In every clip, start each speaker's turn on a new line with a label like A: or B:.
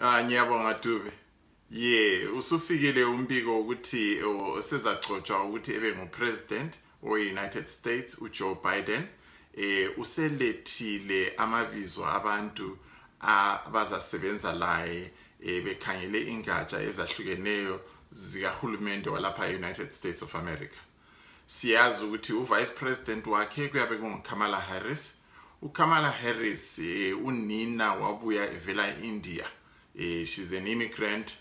A: Ngiyabonga Dube. Usufikile umbiko ukuthi usezagcotshwa ukuthi ebe ngupresident we-United States uJoe Biden. Uselethile amabizo abantu abazasebenza laye bekhangele ingatsha ezahlukeneyo zikahulumende walapha e-United States of America. Siyazi ukuthi uvice president wakhe kuyabe kunguKamala Harris. uKamala Harris unina wabuya evela eIndia. She's an immigrant.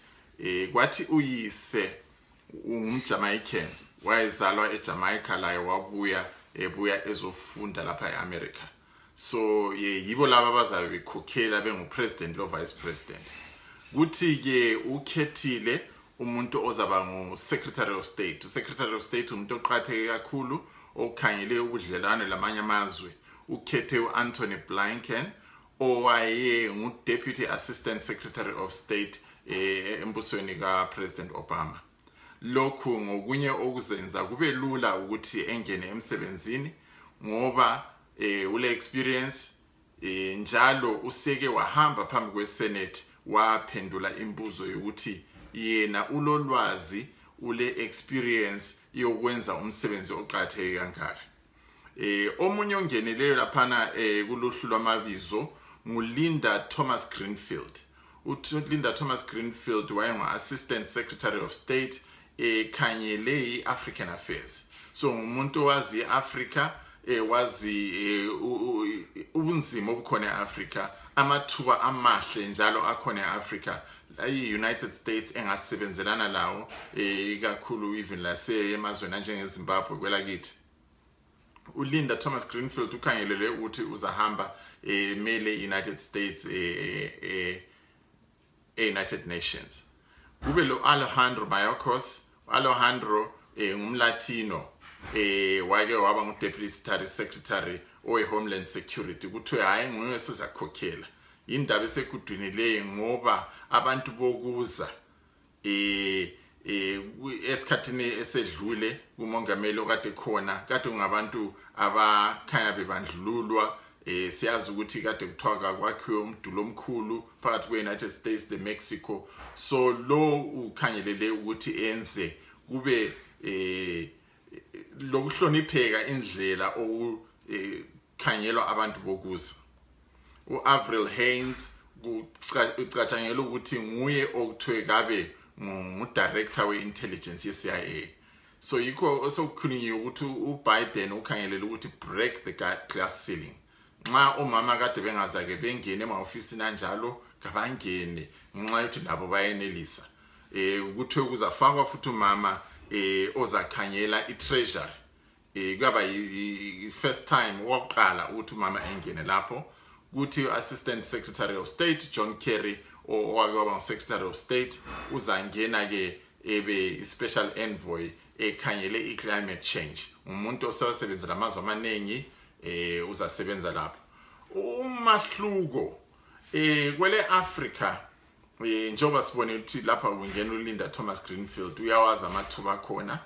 A: Kwathi uyise ungumJamaican, wayezalwa eJamaica la wabuya ebuya ezofunda lapha eAmerica. So yibo laba abazabe bekhokhela bengupresident lo vice president. Kuthi ke ukhethile umuntu ozaba nguSecretary of State. uSecretary of State umuntu oqhatheke kakhulu okhangele ubudlelwane lamanye amazwe. Ukhethe uAntony Blinken owaye ngu-Deputy Assistant Secretary of State embusweni kaPresident Obama. Lokhu ngokunye okuzenza kube lula ukuthi engene emsebenzini ngoba ule experience njalo useke wahamba phambi kweSenate waphendula imibuzo yokuthi yena ulolwazi ule experience yokwenza umsebenzi oqhatheke kangaka. Omunye ongeneleyo laphana kuluhlu lwamabizo nguLinda Thomas Greenfield. uLinda Thomas Greenfield wayengu-Assistant Secretary of State khangele i-African Affairs. So ngumuntu wazi i-Africa, wazi ubunzima obukhona e-Africa, amathuba amahle njalo akhona e-Africa, i-United States engasebenzelana lawo ikakhulu even lase emazweni anjengeZimbabwe kwelakithi. uLinda Thomas Greenfield ukhangelele ukuthi uzahamba mele United States United Nations. Kube lo Alejandro Mayorkas. Alejandro ngumLatino wake waba ngu-Deputy Secretary owe-Homeland Security. Kuthiwe hayi nguye sizakhokhela. Indaba esekudwinileyo ngoba abantu bokuza esikhathini esedlule kumongameli okade khona kade kungabantu abakhanya bebandlululwa. Siyazi ukuthi kade kuthiwa kwakhiwe umdulo omkhulu phakathi kwe-United States neMexico. So lo ukhangelele ukuthi enze kube lokuhlonipheka indlela okukhangelwa abantu bokuza. uAvril Haines ucatshangela ukuthi nguye okuthiwe kabe ngu-director we-intelligence ye-CIA. So yikho osokukhulunywa ukuthi uBiden ukhangelele ukuthi break the glass ceiling. Nxa omama kade bengazake bengene ema-ofisini anjalo kabangene ngenxa yokuthi nabo bayenelisa. Kuthiwe kuzafakwa futhi umama ozakhangela i-treasury. Kuyaba i-first time wokuqala ukuthi umama engene lapho. Kuthi Assistant Secretary of State John Kerry owake waba ngu-Secretary of State uzangena ke ebe special envoy ekhangele i-climate change. Umuntu osebenzela amazwe amaningi uzasebenza lapho. Umahluko kwele Africa njengoba sibone ukuthi lapha kungena uLinda Thomas Greenfield uyawazi amathuba khona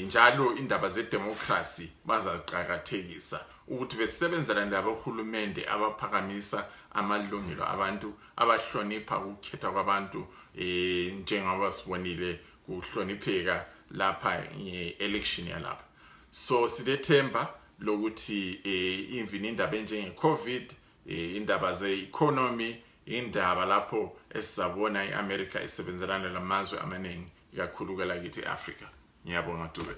A: njalo indaba zedemocracy bazaqhakathekisa ukuthi besebenzela ndaba ohulumende abaphakamisa amalungelo abantu abahlonipha ukukhetha kwabantu njengoba sibonile kuhlonipheka lapha nge-election yalapha. So silethemba lokuthi imvini indaba enjenge-COVID, indaba ze-economy, indaba lapho esizabona i-America isebenzelana lamazwe amaningi ikakhulu kwelakithi e-Africa. Ngiyabonga Dube.